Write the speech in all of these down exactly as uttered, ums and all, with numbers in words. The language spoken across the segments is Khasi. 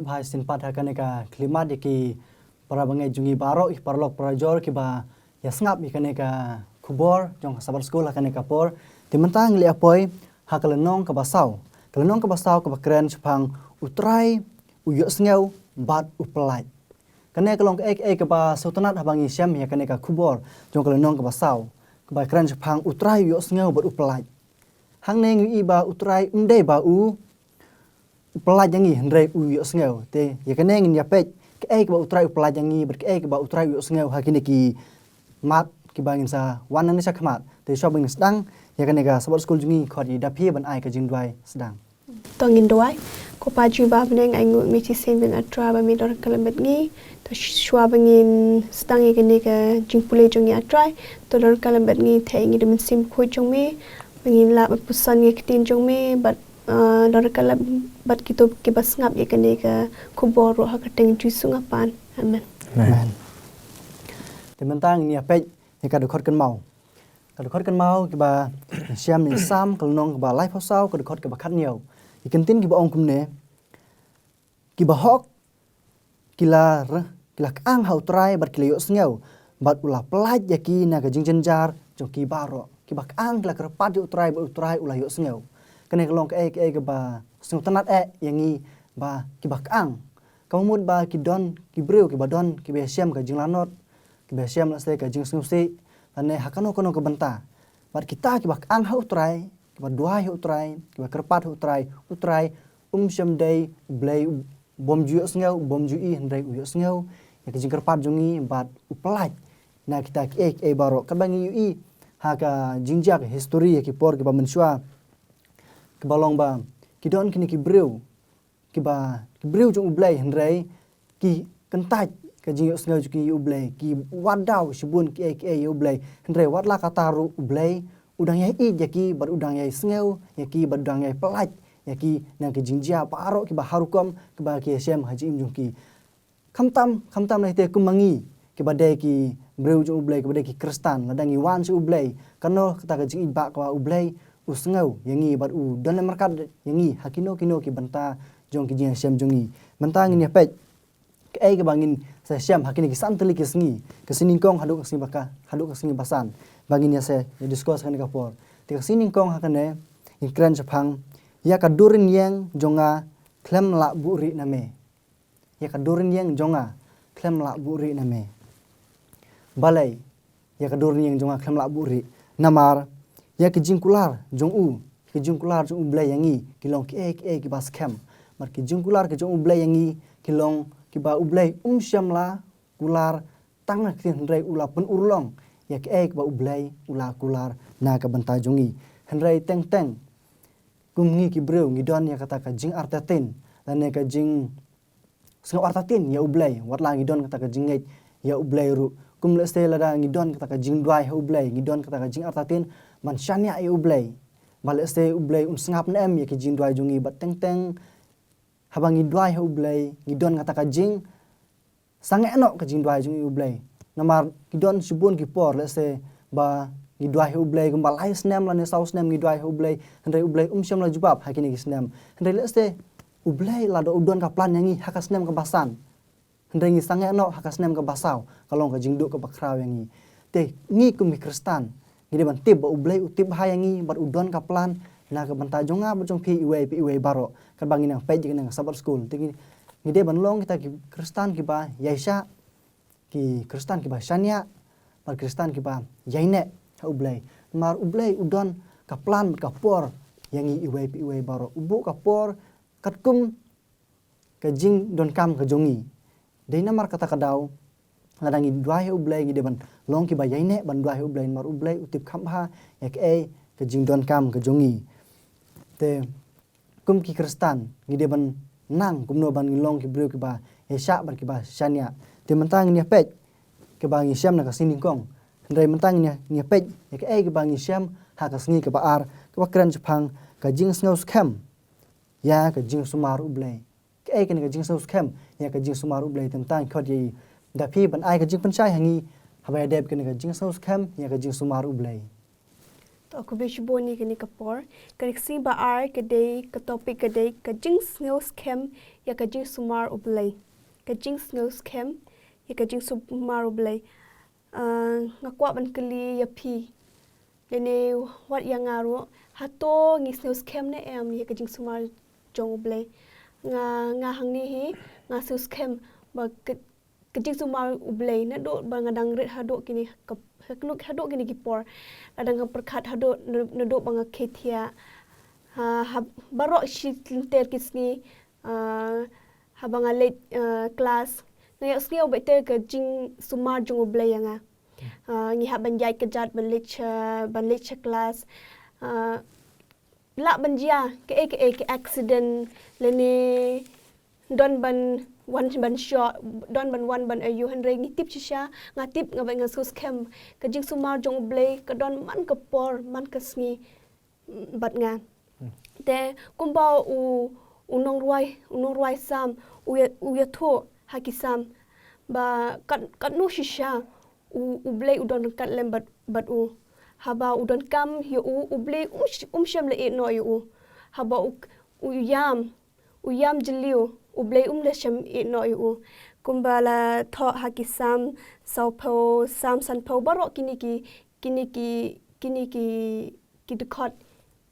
Bha shisien pat ha kane ka khyllipmat ïa ki para bangeit jong ngi baroh, ïa ki paralok parajor kiba ïa sngap ïa kane ka khubor jong ka Sabbath School ha kane ka por. Te mynta ngi leit poi ha ka lynnong kaba saw. Ka lynnong kaba saw kaba kren shaphang U Trai u ïohsngew bad u pyllait. Kane ka long kaei kaei kaba sngewtynnat haba ngi shem ïa kane ka khubor jong ka lynnong kaba saw, kaba kren shaphang U Trai u ïohsngew bad u pyllait. Hangne ngi ïohi ba U Trai um dei ba u u pyllait ïa ngi, hynrei u ïohsngew. Te ïa kane ngin ïa peit kaei kaba U Trai u pyllait ïa ngi bad kaei kaba U Trai u ïohsngew ha kine ki mat kiba ngin sa wan nangne shakhmat. Te shuwa ba ngin sdang ïa kane ka Sabbath School jong ngi, khot ïa i Daphi ban ai ka jingduwai sdang. To ngin duwai. Ko Pa jong ngi ba ha bneng, ai nguh ïa me shisien ba me don ryngkat lem bad ngi. To shuwa ba ngin sdang ïa kane ka jingpule jong ngi, A Trai, to don ryngkat lem bad ngi, theh ïa ngi da ka mynsiem bakhuid jong me, ba ngin lah ban puson ïa ka ktien jong me bad, ah, don ryngkat lem bad kito kiba sngap ïa kane ka khubor ruh, ha ka kyrteng Jisu nga pan. Amen. Amen. Te mynta ngin ïa peit ïa ka dkhot kynmaw. Ka dkhot kynmaw kiba shem na Salm ka lynnong kaba laiphew saw ka dkhot kaba khathynñiew. Ïa ki kyntien kiba ong kumne: Kiba hok ki la re-, ki la kyang ha U Trai bad ki la ïohsngew, bad u la pyllait ïa ki na ka jingjynjar jong ki baroh. Kiba kyang ki la kyrpad ïa U Trai bad U Trai u la ïohsngew. Kane ka long kaei kaei kaba sngewtynnat eh ïa ngi ba kiba kyang. Kaba mut ba ki don ki briew kiba don kiba ïashem ka jinglanot, kiba ïashem lehse ka jingsngewsih, lane ha kano kano ka bynta. Bad kita kiba kyang ha U Trai, kiba duwai ha U Trai, kiba kyrpad ha U Trai, U Trai um shym dei U Blei u bym ju ïohsngew, u bym ju i, hynrei u ïohsngew ïa ka jingkyrpad jong ngi bad u pyllait na kita kiei kiei baroh. Katba ngi ïohi ha ka jingjia ka history ïa ki por kiba mynshuwa, kiba long ba ki don kine ki briew, kiba, ki briew jong U Blei, hynrei ki kyntait ka jingïohsngew jong ki ïa U Blei, ki wad daw shibun kiei kiei ïa U Blei, hynrei wat la katta ruh U Blei u dang ïai ïeit ïa ki bad u dang ïai sngew ïa ki bad u dang ïai pyllait ïa ki na ki jingjia baroh kiba har rukom kiba ki ïashem ha jingim jong ki. Khamtam, khamtam lei te kum ma ngi kiba dei ki briew jong U Blei, kiba dei ki Khristan, lada ngi wan sha U Blei, kano kata ka jingïeit ba kaba U Blei u sngew ïa ngi bad u don lem ryngkat ïa ngi ha kino kino ki bynta jong ki jingïashem jong ngi. Mynta ngin ïa peit kaei kaba ngin sa shem ha kine ki san tylli ki sngi, ka sngi nyngkong haduh ka sngi ba ka, haduh ka sngi ba san, ba ngin ïa sa ïa discuss ha kane ka por. Te ka sngi nyngkong ha kane ngin kren shaphang: Ïa ka dur rynïeng jong nga khlem lah buhrieh na me. Ïa ka dur rynïeng jong nga khlem lah buhrieh na me. Balei ïa ka dur rynïeng jong nga khlem lah buhrieh? Namar ïa ki jingkular jong u, ki jingkular jong U Blei ïa ngi ki long kiei kiei kiba skhem. Namar ki jingkular ki jong U Blei ïa ngi ki long kiba U Blei um shym la kular tang na ktien, hynrei u la pynurlong ïa kiei kiba U Blei u la kular na ka bynta jong ngi. Hynrei teng teng kum ngi ki briew ngi don ïa kata ka jingartatien lane ka jing sngew artatien ïa U Blei, wat la ngi don kata ka jingngeit ïa U Blei ruh. Kum lehse lada ngi don kata ka jingduwai ha U Blei, ngi don kata ka jingartatien ban shaniah ïa U Blei, ba lehse U Blei un sngap ne em ïa ki jingduwai jong ngi. Bad teng teng haba ngi duwai ha U Blei ngi don kata ka jing sangeh noh ka jingduwai jong ngi ïa U Blei. Namar ki don shibun ki por lehse ba ngi duwai ha U Blei kumba lai snem lane saw snem ngi duwai ha U Blei, hynrei U Blei um shym la jubab ha kine ki snem. Hynrei lehse U Blei lada u don ka plan ïa ngi ha ka snem kaba san, hynrei ngi sangeh noh ha ka snem kaba saw, ka long ka jingduh kaba khraw ïa ngi. Te ngi kum ki Khristan ngi dei ban tip ba U Blei u tip bha ïa ngi bad u don ka plan na ka bynta jong nga bad jong phi iwei pa iwei baroh. Katba ngi nang peit ïa kane ka Sabbath School, te ngi, ngi dei ban long kita ki Khristan kiba ïaishah, ki Khristan kiba shaniah, bad Khristan kiba ïaineh ha U Blei. Namar U Blei u don ka plan bad ka por ïa ngi iwei pa iwei baroh. U buh ka por katkum ka jingdonkam ka jong ngi. Dei namar kata ka daw lada ngi duwai ha U Blei ngi dei ban long kiba ïaineh ban duwai ha U Blei, namar U Blei u tip kham bha ïa kaei ka jingdonkam ka jong ngi. Te kum ki Khristan ngi dei ban nang kumno ban ngi long ki briew kiba ïaishah bad kiba shaniah. Te mynta ngin ïa peit kiba ngi shem na ka sngi nyngkong. Hynrei mynta ngin ïa, ngin ïa peit ïa kaei kiba ngi shem ha ka sngi kaba ar, kaba kren shaphang ka jingsngew skhem ïa ka jingsumar U Blei. Kaei kane ka jingsngew skhem ïa ka jingsumar U Blei? Te mynta ngi khot ïa i Daphi ban ai ka jingpynshai ha ngi haba ïadei bad kane ka jingsngew skhem ïa ka jingsumar U Blei. To khublei shibun ïa kane ka por. Ka sngi ba ar ka dei, ka topic ka dei ka jingsngew skhem ïa ka jingsumar U Blei. Ka jingsngew skhem ïa ka jingsumar U Blei. Ah, nga kwah ban kylli ïa phi, lane wat ïa nga ruh, hato ngi sngew skhem ne em ïa ka jingsumar jong U Blei? Nga, nga hangne hi, nga sngew skhem ba ka, ka jingsumar U Blei naduh ba nga dang rit haduh kine ka, haduh kine ki por. Lada nga pyrkhat haduh, naduh ba nga khie thiah, ha, ha, baroh shi lynter ki sngi, ah, haba nga leit, ah, klas, nga ïohsngew beit te ka jingsumar jong U Blei ïa nga. Ah, ngi hap ban ïaid kjat ban leit sha, ban leit sha klas. Ah, lah ban jia kaei kaei ka accident, lane don ban wan ban shoh, don ban wan ban aiu, hynrei ngi tip shisha, nga tip, nga beit nga sngew skhem, ka jingsumar jong U Blei ka don man ka por, man ka sngi bad nga. Te kumba u, u nongrwai, u nongrwai Salm u ïa, u ïathuh ha ki Salm ba kat, katno shisha U, U Blei u don ryngkat lem bad, bad u. Haba u donkam ïa u, U Blei um sh-, um shym la ïehnoh ïa u. Haba u, u ïam, u ïam jylliew, U Blei um la shym ïehnoh ïa u. Kumba la thoh ha ki Salm sawphew, Salm sanphew, baroh kine ki, kine ki, kine ki, ki dkhot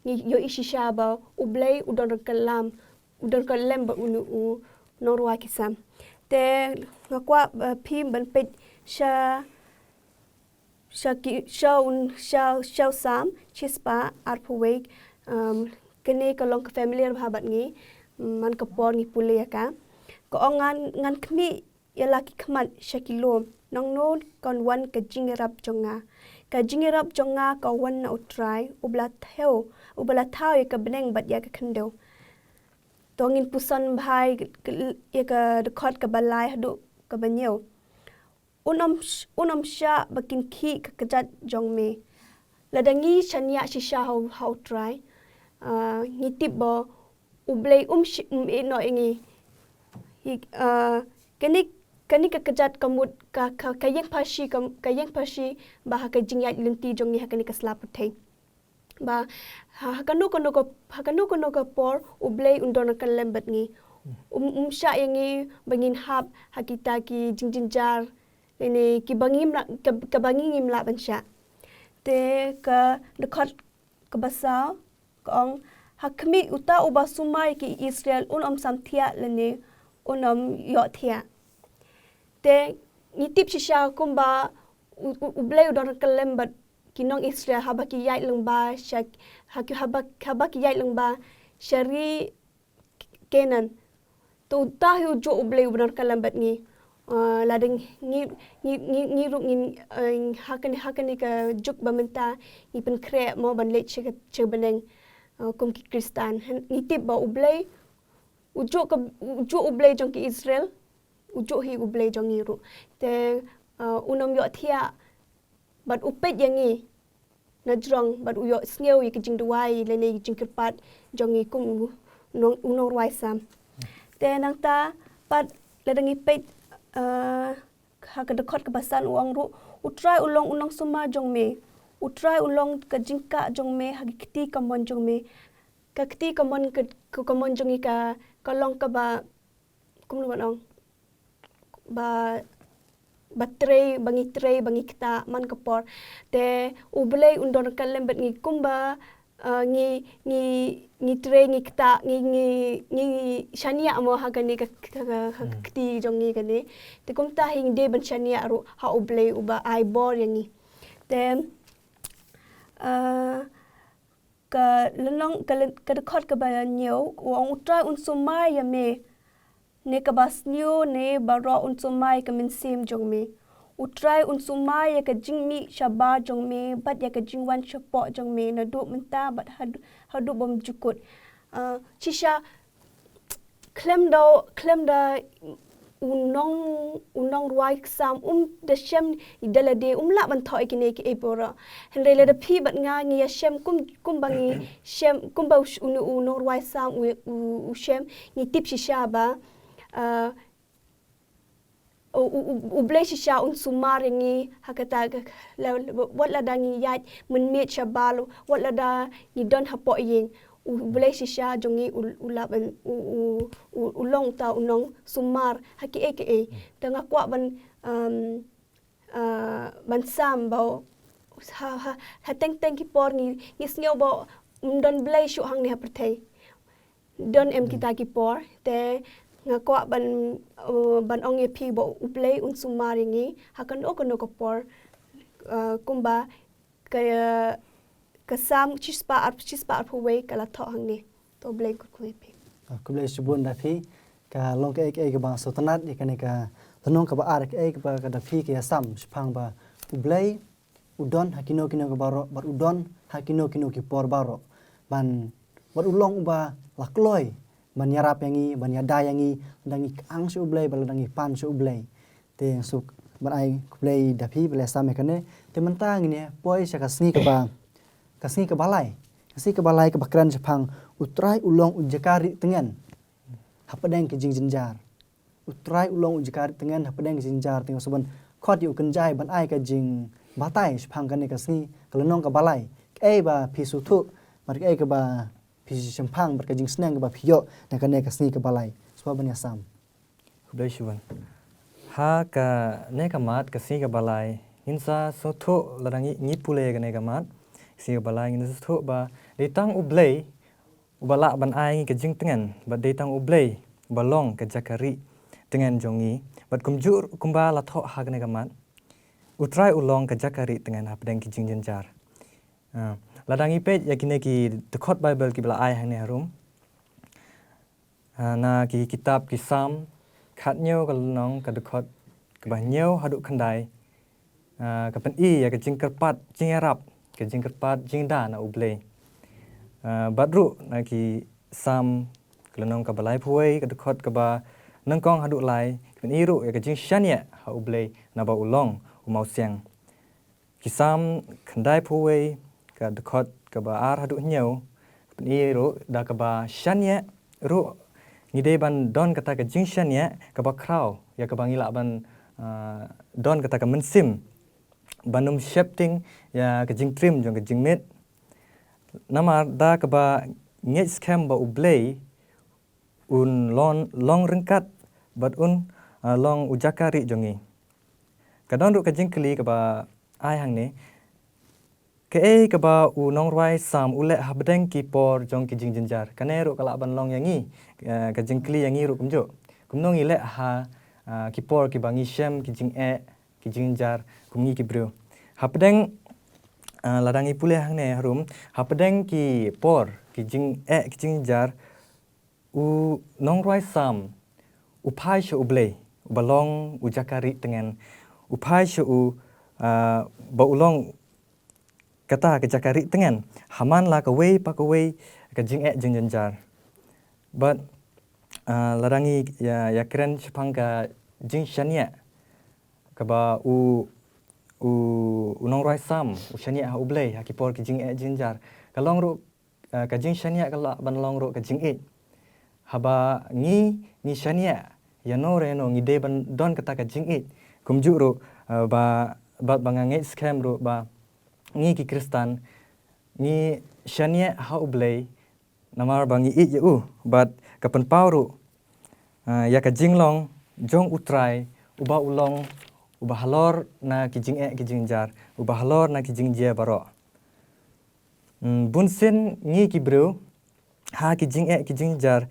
ngi ïohi shisha ba U Blei u don ryngkat lem, u don ryngkat lem bad une u nongrwai ki Salm. Te nga kwah, eh, phi ban peit sha, sha ki, sha un, sha, sha u Salm shispah arphew wei. Um, kane ka long ka familiar bha bad ngi, man ka por ngi pule ïa ka. Ka ong, ngan, ngan khmih ïa la ki khmat sha ki lum, nangno kan wan ka jingïarap jong nga? Ka jingïarap jong nga ka wan na U Trai, uba la thaw, uba la thaw ïa ka bneng bad ïa ka khyndew. To ngin puson bha ïa ka dkhot kaba lai haduh kaba hynñiew. Un ym sh-, un ym shah ba kin khih ka kjat jong me. Lada ngi shaniah shisha ha U, ha U Trai, ah, ngi tip ba U Blei um sh-, um ïehnoh ïa ngi. Hi, ah, kane, kane ka kjat ka mut ka, ka, ka ïeng pyrshah, ka, ka ïeng pyrshah bha ha ka jingïaid lynti jong ngi ha kane ka sla pyrthei. Ba ha, ha kano kano ka, ha kano kano ka por U Blei un don ryngkat lem bad ngi. Um, um shah ïa ngi ba ngin hap ha kita ki jingjynjar, lane kiba ngim lah, ka, kaba ngi ngim lah ban shah. Te ka dkhot kaba saw ka ong, ha khmih, uta uba sumar ïa ki Israel un ym samthiah lane un ym ïohthiah. Te ngi tip shisha kumba U, U, U Blei u don ryngkat lem bad ki nong Israel haba ki ïaid lyngba sha, ha ki, haba, haba ki ïaid lyngba sha ri Kanaan. To uta hi u juh U Blei uba don ryngkat lem bad ngi. Ah, lada ngi, ngi, ngi, ngi ruh ngin, eh, ha kane, ha kane ka juk ba mynta ngi pynkhreh mo ban leit sha ka, sha bneng, eh, kum ki Khristan. Ngi tip ba U Blei u juh ka, u juh U Blei jong ki Israel, u juh hi U Blei jong ngi ruh. Te, eh, un ym ïohthiah bad u peit ïa ngi na jrong bad u ïohsngew ïa ki jingduwai lane ki jingkyrpad jong ngi kum u nong, u nongrwai Salm. Te nangta pat lada ngi peit, eh, ha ka dkhot kaba san u ong ruh, U Trai u long u nongsumar jong me. U Trai u long ka jingkah jong me ha ki kti kamon jong me. Ka kti kamon ka, ka kamon jong ngi ka, ka long kaba, kumno ban ong, ba, ba trei, ba ngi trei, ba ngi ktah man ka por. Te U Blei un don ryngkat lem bad ngi kumba, eh, ngi, ngi, ngi trei, ngi ktah, ngi, ngi, ngi shaniah mo ha kane ka, ka, ka, ka kti jong ngi kane. Te kumta hi ngi dei ban shaniah ruh ha U Blei uba ai bor ïa ngi. Te, eh, ka lynnong, ka lyn-, ka dkhot kaba hynñiew, u ong, U Trai un sumar ïa me, ne kaba sniew ne baroh un sumar ïa ka mynsiem jong me. U Trai un sumar ïa ka jingmih shabar jong me bad ïa ka jingwan shapoh jong me naduh mynta bad haduh, haduh bymjukut. Ah, shisha, khlem da, khlem da u nong, u nongrwai Salm um da shem da lade, um lah ban thoh ïa kine kiei baroh. Hynrei lada phi bad nga ngi ïa shem kum, kumba ngi shem, kumba u, u, u nongrwai Salm u, u, u shem, ngi tip shisha ba, ah, U, u, u, u Blei shisha un sumar ïa ngi, ha kata ka, la, wat lada ngi ïaid mynmiet sha balang, wat lada ngi don hapoh ïing. U Blei shisha jong ngi u, u lah ban, u, u, u, u long uta u nongsumar, ha kiei kiei. Te nga kwah ban, um, uh, ban sam ba, ha, ha, ha teng teng ki por ngi, ngi sngew ba, um, don Blei shuh hangne ha pyrthei. Don em kita ki por, te nga kwah ban, uh, ban ong ïa phi ba u Blei un sumar ïa ngi, ha kano kano ka por, uh, kumba ka, ka Salm shispah ar, shispah arphew wei ka la thoh hangne. To Blei kyrkhu ïa phi. Ah, khublei shibun da phi, ka long kaei kaei kaba sngewtynnat ïa kane ka lynnong kaba ar, kaei kaba ka da phi ka ïa sam shaphang ba u Blei u don ha kino kino ki baroh, bad u don ha kino kino ki por baroh. Ban, bad u long uba la kloi ban ïarap ïa ngi, ban ïada ïa ngi, lada ngi kang sha u Blei, bad lada ngi pan sha u Blei. Te suk ban ai khublei da phi ba la sam ïa kane. Te mynta ngin ïa poi sha ka sngi kaba, ka sngi kaba lai. Ka sngi kaba lai kaba kren shaphang U Trai u long u jaka rieh tngen hapdeng ki jingjynjar. U Trai u long u jaka rieh tngen hapdeng ki jingjynjar. Te nga sngewbha ban khot ïa u Kynjai ban ai ka jingbatai shaphang kane ka sngi, ka lynnong kaba lai. Kaei ba phi sngewthuh, bad kaei kaba phi shemphang, bad ka jingsneng kaba phi ïoh na kane ka sngi kaba lai. Sngewbha ban ïa sam. Khublei shibun. Ha kane ka mat, ka sngi kaba lai, ngin sa sngewthuh, lada ngi, ngi pule kane ka mat, sngi kaba lai ngin sa sngewthuh ba dei tang u Blei uba lah ban ai ngi ka jingtngen, bad dei tang u Blei uba long ka jaka rieh tngen jong ngi, bad kumjuh kumba la thoh ha kane ka mat, U Trai u long ka jaka rieh tngen hapdeng ki jingjynjar. Ah, lada ngi peit ïa kine ki dkhot Baibl kiba la ai hangne harum. Ah, na ki kitab ki Salm, khathynñiew ka lynnong ka dkhot kaba hynñiew haduh khyndai, ah, ka pyni ïa ka jingkyrpad, jingïarap, ka jingkyrpad, jingda na u Blei. Ah, bad ruh na ki Salm ka lynnong kaba laiphew wei ka dkhot kaba nyngkong haduh lai, ka pyni ruh ïa ka jingshaniah ha u Blei naba u long u mawsiang. Ki Salm khyndaiphew wei ka dkhot kaba ar haduh hynñiew, ka pyni ruh da kaba shaniah ruh, ngi dei ban don kata ka jingshaniah kaba khraw, ïa kaba ngi lah ban, ah, don kata ka mynsiem ban ym sheptieng ïa ka jingtriem jong ka jingmit. Namar da kaba ngeit skhem ba u Blei un long, long ryngkat bad un, ah, long u jaka rieh jong ngi. Ka don ruh ka jingkylli kaba ai hangne. Kaei kaba u nongrwai Salm u leh hapdeng ki por jong ki jingjynjar. Kane ruh ka lah ban long ïa ngi, eh, ka jingkylli ïa ngi ruh kumjuh. Kumno ngi leh ha, ah, ki por kiba ngi shem ki jingeh, ki jingjynjar, kum ngi ki briew. Hapdeng, ah, lada ngi pule hangne harum, hapdeng ki por ki jingeh ki jingjynjar, u nongrwai Salm u phai sha u Blei, uba long u jaka rieh tngen, u phai sha u, ah, ba u long kata ka jaka rieh tngen ha man la kawei pa kawei ka jingeh jingjynjar. Bad, ah, lada ngi ïa, ïa kren shaphang ka jingshaniah kaba u, u, u nongrwai Salm u shaniah ha u Blei ha ki por ki jingeh jingjynjar, ka long ruh, eh, ka jingshaniah ka lah ban long ruh ka jingïeit. Haba ngi, ngi shaniah ïano re ïano, ngi dei ban don kata ka jingïeit. Kumjuh ruh, eh, ba, ba, ba nga ngeit skhem ruh ba ngi ki Khristan ngi shaniah ha u Blei namar ba ngi ïeit ïa u, bad ka pynpaw ruh, ah, ïa ka jinglong jong u Trai, uba u long uba halor na ki jingeh ki jingjynjar, uba halor na ki jingjia baroh. Hmm, bunsien ngi ki briew ha ki jingeh ki jingjynjar,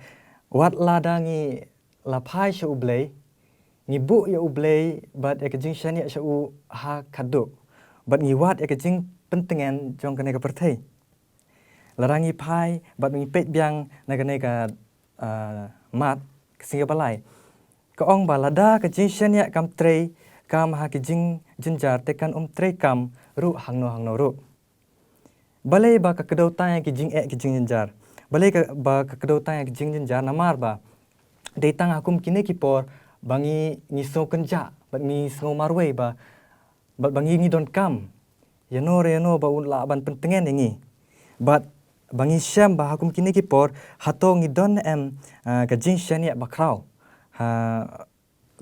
wat lada ngi la phai sha u Blei, ngi buh ïa u Blei bad ïa ka jingshaniah sha u ha khadduh, bad ngi wad ïa ka jingpyntngen jong kane ka pyrthei. Lada ngi phai bad ngi peit biang na kane ka, ah, mat ka sngi kaba lai, ka ong ba lada ka jingshaniah kam treikam ha ki jingjynjar, te kan ym treikam ruh hangno hangno ruh. Balei ba ka kdew tang ïa ki jingeh ki jingjynjar? Balei ka, ba ka kdew tang ïa ki jingjynjar? Namar ba dei tang ha kum kine ki por ba ngi, ngi sngew kynjah bad ngi sngew marwei ba, bad ba ngi, ngi donkam ïano re ïano ba u lah ban pyntngen ïa ngi. Bad ba ngi shem ba ha kum kine ki por, hato ngi don em, ah, ka jingshaniah bakhraw ha,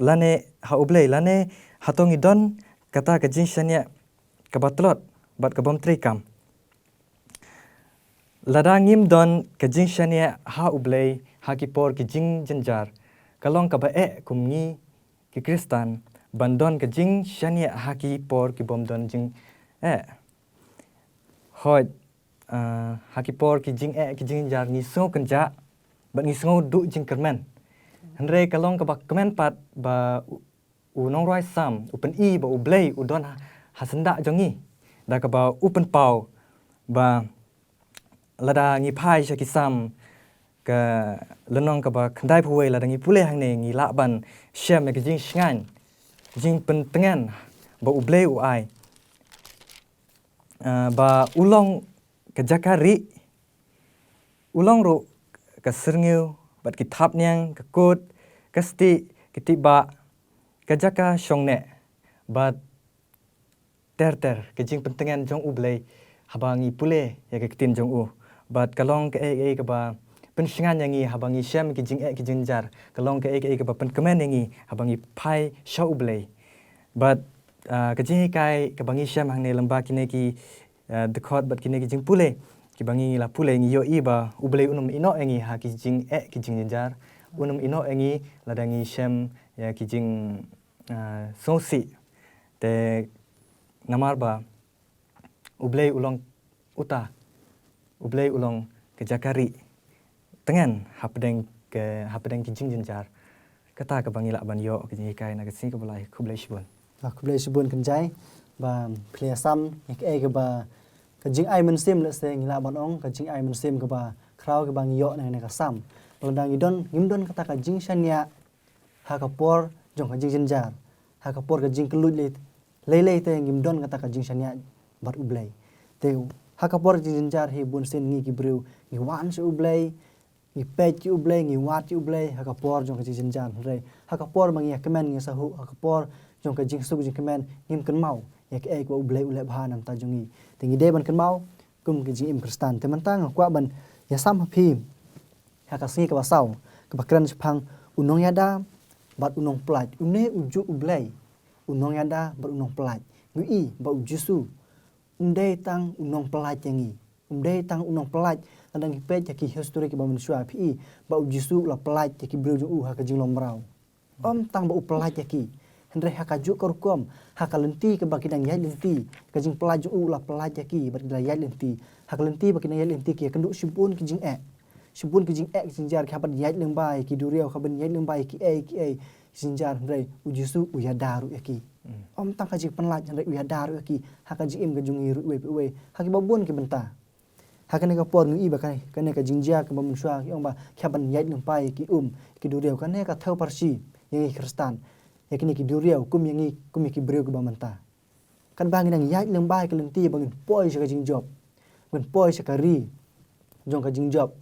lane ha U Blei, lane hato ngi don kata ka jingshaniah kaba tlot bad ka bym treikam. Lada ngim don ka jingshaniah ha U Blei ha ki por ki jingjynjar, ka long kaba eh kum ngi ki Khristan ban don ka jingshaniah ha ki por ki bym don jingeh. Hooid, ah, ha ki por ki jingeh ki jingjynjar ngi sngew kynjah bad ngi sngew duh jingkyrmen. Hynrei ka long kaba kmen pat ba u, u nongrwai Salm u pyni ba U Blei u don ha, ha syndah jong ngi, da kaba u pynpaw ba lada ngi phai sha ki Salm ka lynnong kaba khyndaiphew wei, lada ngi pule hangne ngi lah ban shem ïa ka jingshngaiñ, jingpyntngen ba U Blei u ai, ah, ba u long ka jaka rieh, u long ruh ka syrngiew bad ki thapniang, ka kut, ka stieh, ki tieh bah, ka jaka shongneh, bad ter ter ka jingpyntngen jong U Blei haba ngi pule ïa ka ktien jong u. Bad ka long kaei kaei kaba pynshngaiñ ïa ngi haba ngi shem ki jingeh ki jingjynjar, ka long kaei kaei kaba pynkmen ïa ngi haba ngi phai sha U Blei. Bad, ah, ka jinghikai kaba ngi shem hangne lyngba kine ki, ah, dkhot bad kine ki jingpule kiba ngi la pule, ngi ïohi ba U Blei un ym ïehnoh ïa ngi ha ki jingeh ki jingjynjar, un ym ïehnoh ïa ngi lada ngi shem ïa ki jing, ah, sngewsih. Te namar ba U Blei u long uta, U Blei u long ka jaka rieh tngen hapdeng ka, hapdeng ki jingjynjar. Kata kaba ngi lah ban ïoh ka jinghikai na ka sngi kaba lai. Khublei shibun. Ah, khublei shibun Kynjai ba phi la sam ïa kaei kaba ka jingai mynsiem, lehse ngi lah ban ong ka jingai mynsiem kaba khraw kaba ngi ïoh na kane ka Salm. Lada ngi don, ngim don kata ka jingshaniah ha ka por jong ka jingjynjar, ha ka por ka jingkylluid lei, lei lei te ngim don kata ka jingshaniah bad U Blei. Te ha ka por jingjynjar hi bunsien ngi ki briew ngi wan sha U Blei, ngi peit ïa U Blei, ngi wad ïa U Blei ha ka por jong ka jingjynjar. Hynrei ha ka por ba ngi ïa kmen ngi sahuh, ha ka por jong ka jingsuk jingkmen, ngim kynmaw ïa kaei kaba U Blei u leh bha na ka bynta jong ngi. Te ngi dei ban kynmaw kum ka jingim Khristan. Te mynta nga kwah ban ïasam ha phi ha ka sngi kaba saw, kaba kren shaphang u nongïada bad u nongpyllait. Une u juh U Blei, u nongïada bad u nongpyllait. Ngi i ba U Jisu um dei tang u nongpyllait ïa ngi. Um dei tang u nongpyllait, lada ngi peit ïa ki history kiba mynshuwa, phi i ba U Jisu u la pyllait ïa ki briew jong u ha ka jinglong mraw. Ym tang ba u pyllait ïa ki, hynrei ha kajuh ka rukom, ha ka lynti kaba ki dang ïaid lynti, ka jingpyllait jong u u la pyllait ïa ki bad ki la ïaid lynti. Ha ka lynti ba ki dang ïaid lynti ki ïakynduh shibun ki jingeh, shibun ki jingeh ki jingjynjar, ki hap ban ïaid lyngba ïa ki duriaw, ki hap ban ïaid lyngba ïa kiei kiei ki jingjynjar, hynrei U Jisu u ïada ruh ïa ki. Ym tang ka jingpyllait, hynrei u ïada ruh ïa ki ha ka jingim ka jong ngi ruh iwei pa iwei, ha kiba bun ki bynta. Ha kane ka por ngi i ba kane, kane ka jingjia kaba mynshuwa ki ong ba ki hap ban ïaid lyngba ïa ki um, ki duriaw, kane ka thew pyrshah ïa ngi Khristan, ïa kine ki duriaw kum ïa ngi, kum ïa ki briew kiba mynta. Katba ngi dang ïaid lyngba ïa ka lynti ba ngin poi sha ka jingjop, ngin poi sha ka ri jong ka jingjop,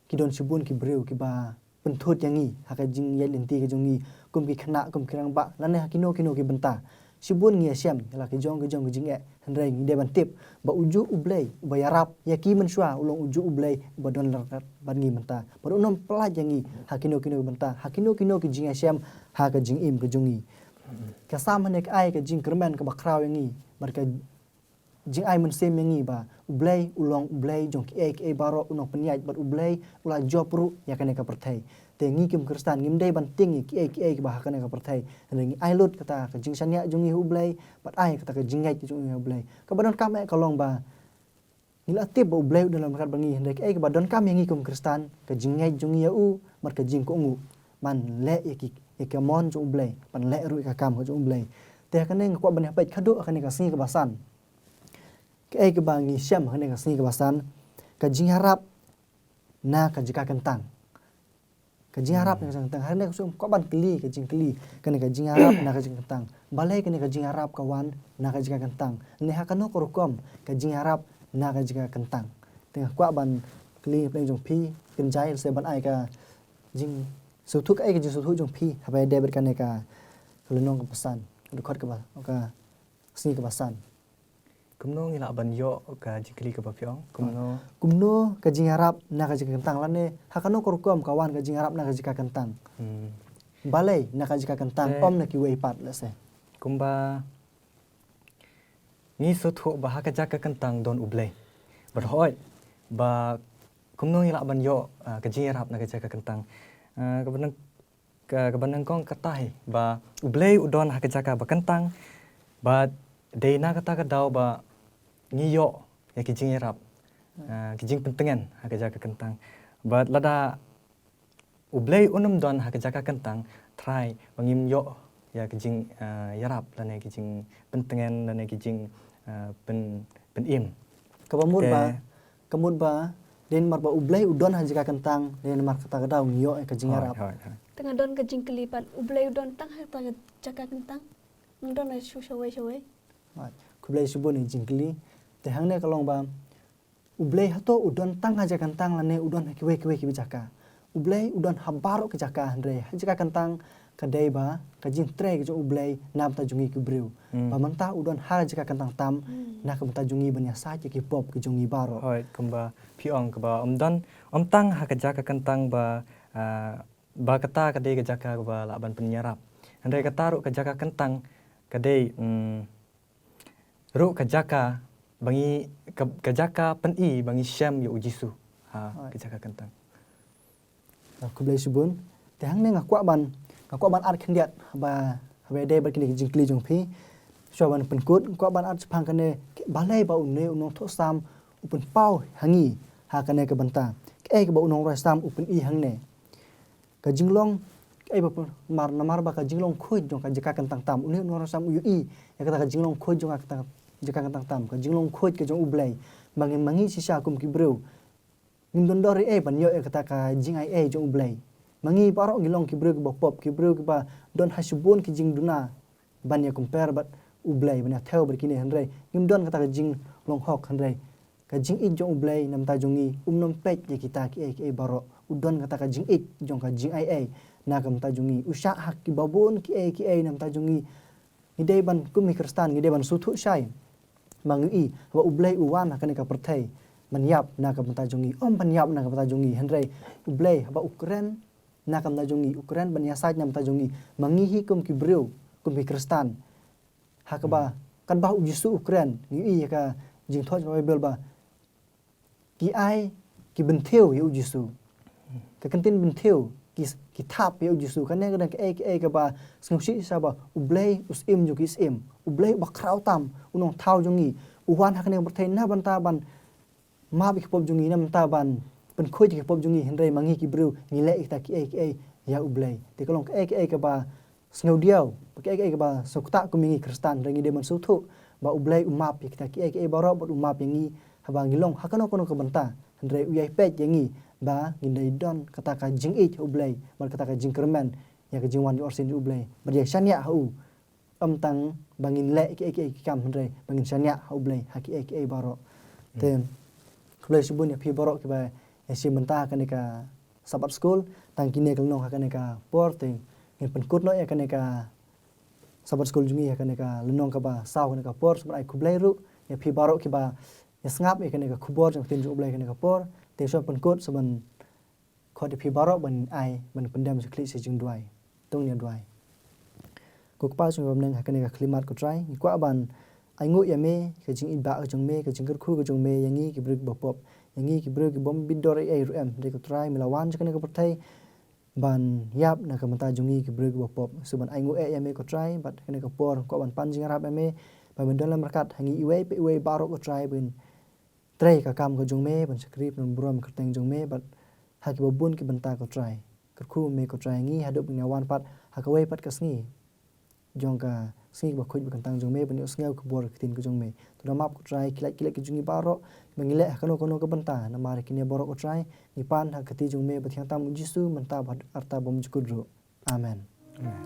ki don shibun ki briew kiba pynthut ïa ngi ha ka jingïaid lynti ka jong ngi, kum ki khynnah, kum ki rangbah, lane ha kino kino ki bynta. Shibun ngi ïashem ïa la ki jong ki jong ki jingeh, hynrei ngi dei ban tip ba u juh U Blei uba ïarap ïa ki mynshuwa u long u juh U Blei uba don ryngkat bad ngi mynta. Bad un ym pyllait ïa ngi ha kino kino ki bynta, ha kino kino ki jingïashem ha ka jingim ka jong ngi. Ka Salm hangne ka ai ka jingkyrmen kaba khraw ïa ngi bad ka jingai mynsiem ïa ngi ba U Blei u long U Blei jong kiei kiei baroh, u nongpynïaid, bad U Blei u la jop ruh ïa kane ka pyrthei. Te ngi kum Khristan ngim dei ban tieng ïa kiei kiei kiba ha kane ka pyrthei, hynrei ngi ai lut kata ka jingshaniah jong ngi ha U Blei bad ai kata ka jingngeit jong ngi ha U Blei. Kaba donkam eh ka long ba ngi la tip ba U Blei u don ryngkat bad ngi, hynrei kaei kaba donkam ïa ngi kum Khristan, ka jingngeit jong ngi ïa u bad ka jingkohnguh ban leh ïa ki, ïa ka mon jong U Blei, ban leh ruh ïa ka kam ka jong U Blei. Te ha kane nga kwah ban ïa peit khadduh ha kane ka sngi kaba san, kaei kaba ngi shem ha kane ka sngi kaba san, ka jingïarap na ka jaka kyntang. Ka jingïarap na ka jaka kyntang. Ha kane ka sngi kwah ban kylli ka jingkylli, kane ka jingïarap na ka jaka kyntang, balei kane ka jingïarap ka wan na ka jaka kyntang? Ne ha kano ka rukom ka jingïarap na ka jaka kyntang? Te nga kwah ban kylli na pdeng jong phi Kynjai, lehse ban ai ka jingsngewthuh, ka ai ka jingsngewthuh jong phi haba ïadei bad kane ka, ka lynnong kaba san, ka dkhot kaba, ka sngi kaba san. Kumno ngi lah ban ïoh ka jingkylli kaba phi ong? Kumno? Kumno ka jingïarap na ka jaka kyntang, lane ha kano ka rukom ka wan ka jingïarap na ka jaka kyntang? Hmm. balei na ka jaka kyntang, te, ym na kiwei pat, lehse. Kumba ngi sngewthuh ba ha ka jaka kyntang don U Blei. Bad hooid, ba kumno ngi lah ban ïoh, ah, ka jingïarap na ka jaka kyntang. Ah, kaba nyng-, ka, kaba nyngkong kata hi, ba U Blei u don ha ka jaka ba kyntang, bad dei na kata ka daw ba ngi ïoh ïa ki jingïarap, ah, ki jingpyntngen ha ka jaka kyntang. Bad lada U Blei un ym don ha ka jaka kyntang, trai ba ngim ïoh ïa ki jing, ah, ïarap lane ki jingpyntngen lane ki jing, ah, pyn, pynim. Kaba mut ba, te, ka mut ba, dei namar ba U Blei u don ha jaka kyntang, dei namar kata ka daw ngi ïoh ïa ka jingïarap. Hooid, hooid, hooid. Te nga don ka jingkylli pat, U Blei u don tang ha kata ka jaka kyntang? Ym don ha shu shawei shawei? Hooid. Khublei shibun ïa ka jingkylli. Te hangne ka long ba U Blei hato u don tang ha jaka kyntang lane u don ha kiwei kiwei ki jaka? U Blei u don ha baroh ki jaka, hynrei ha jaka kyntang ka dei ba ka jingtrei ka jong U Blei na ka bynta jong ngi ki briew. Hmm. Ba mynta u don ha jaka kyntang tam, hmm, na ka bynta jong ngi ban ïasaid ïa ki pop ki jong ngi baroh. Hooid, kumba phi ong kaba ym don, ym tang ha ka jaka kyntang ba, ah, ba kata ka dei ka jaka kaba lah ban pynïarap. Hynrei kata ruh ka jaka kyntang ka dei, hmm, ruh ka jaka ba ngi, ka, ka jaka pyni ba ngi shem ïa U Jisu. Ha, hooid, ka jaka kyntang. Ah, khublei shibun. Te hangne nga kwah ban, nga kwah ban ar khyndiat ba, haba ïadei bad kine ki jingkylli jong phi. Shuwa ban pynkut, nga kwah ban ar shaphang kane, balei ba une u nongthoh Salm u pynpaw ha ngi ha kane ka bynta. Kaei kaba u nongrwai Salm u pyni hangne? Ka jinglong, kaei ba pyn-, mar, namar ba ka jinglong khuid jong ka jaka kyntang tam. Une u nongrwai Salm u ïohi ïa kata ka jinglong khuid jong ka kyntang, jaka kyntang tam. Ka jinglong khuid ka jong U Blei. Ma ngi, ma ngi shisha kum ki briew, ngim don dor ei ei ban ïoh ïa kata ka jingaiei jong U Blei. Ma ngi baroh ngi long ki briew kiba pop, ki briew kiba don ha shibun ki jingduna ban ïa compare bad U Blei, ban ïa thew bad kine, hynrei ngim don kata ka jinglong hok, hynrei ka jingïeit jong U Blei na ka bynta jong ngi um nym peit ïa kita kiei kiei baroh. U don kata ka jingïeit jong ka jingaiei na ka bynta jong ngi. U shah ha kiba bun kiei kiei na ka bynta jong ngi. Ngi dei ban, kum ki Khristan, ngi dei ban sngewthuh shai. Ma ngi ïohi ba U Blei u wan ha kane ka pyrthei ban ïap na ka bynta jong ngi, ym ban ïap na ka bynta jong ngi, hynrei U Blei haba u kren na ka bynta jong ngi, u kren ban ïasaid na ka bynta jong ngi. Ma ngi hi kum ki briew, kum ki Khristan, ha kaba, hmm, katba U Jisu u kren, ngi ïohi ha ka jingthoh jong ka Baibl ba ki ai, ki bynthiew ïa U Jisu. Ka ktien bynthiew, ki, ki thap ïa U Jisu. Kane ka dang kaei kaei kaba sngewsih shisha ba U Blei u Syiem jong ki syiem. U Blei uba khraw tam, u nongthaw jong ngi, u wan ha kane ka pyrthei na ka bynta ban map ïa ki pop jong ngi, na ka bynta ban pynkhuid ïa ki pop jong ngi, hynrei ma ngi ki briew ngi leh ïa kita kiei kiei ïa U Blei. Te ka long kaei kaei kaba sngewdiaw, ba kaei kaei kaba sngewkta kum ïa ngi Khristan, hynrei ngi dei ban sngewthuh ba U Blei u map ïa kita kiei kiei baroh bad u map ïa ngi haba ngi long ha kano kano ka bynta, hynrei u ïai peit ïa ngi ba ngin dei don kata ka jingïeit ha U Blei bad kata ka jingkyrmen ïa ka jingwan jong u arsien jong U Blei bad ïa shaniah ha u. Ym tang ba ngin leh kiei kiei ki kam, hynrei ba ngin shaniah ha U Blei ha kiei kiei baroh. Te, hmm, khublei shibun ïa phi baroh kiba ïashim bynta ha kane ka Sabbath School, tang kine ki lynnong ha kane ka por, te ngin pynkut noh ïa kane ka Sabbath School jong ngi ha kane ka lynnong kaba saw kane ka por, sa ban ai khublei ruh ïa phi baroh kiba ïasngap ïa kane ka khubor jong ka ktien jong U Blei kane ka por, te shuwa pynkut sa ban khot ïa phi baroh ban ai, ban pyndem sha khlieh sha jingduwai. To ngin ïa duwai. Ko Kpa jong ngi ba ha bneng, ha kane ka khyllipmat ko Trai, ngi kwah ban ainguh ïa me, ka jingïeit ba ka jong me, ka jingkyrkhu ka jong me ïa ngi ki briew kiba pop, ïa ngi ki briew kibym bit dor ei ei ruh em. Hynrei ko Trai, me la wan sha kane ka pyrthei ban ïap na ka bynta jong ngi ki briew kiba pop. Sa ban ainguh eh ïa me ko Trai, bad kane ka por kwah ban pan jingïarap ïa me, ba men don lem ryngkat ha ngi iwei pa iwei baroh ko Trai, ban trei ka kam ka jong me, ban shakri, ban burom ïa ka kyrteng jong me, bad ha kiba bun ki bynta ko Trai. Kyrkhu me ko Trai ïa ngi haduh ban ïa wan pat ha kawei pat ka sngi jong ka sngi kaba khuid ba kyntang jong me, ban ïohsngew khubor ka ktien ka jong me. To da map ko Trai ki lait ki lait ki jong ngi baroh ba ngi leh ha kano kano ka bynta, namar kine baroh ko Trai ngi pan ha ka kti jong me ba thiang tam, U Jisu, mynta bad arta bymjukut ruh. Amen. Amen.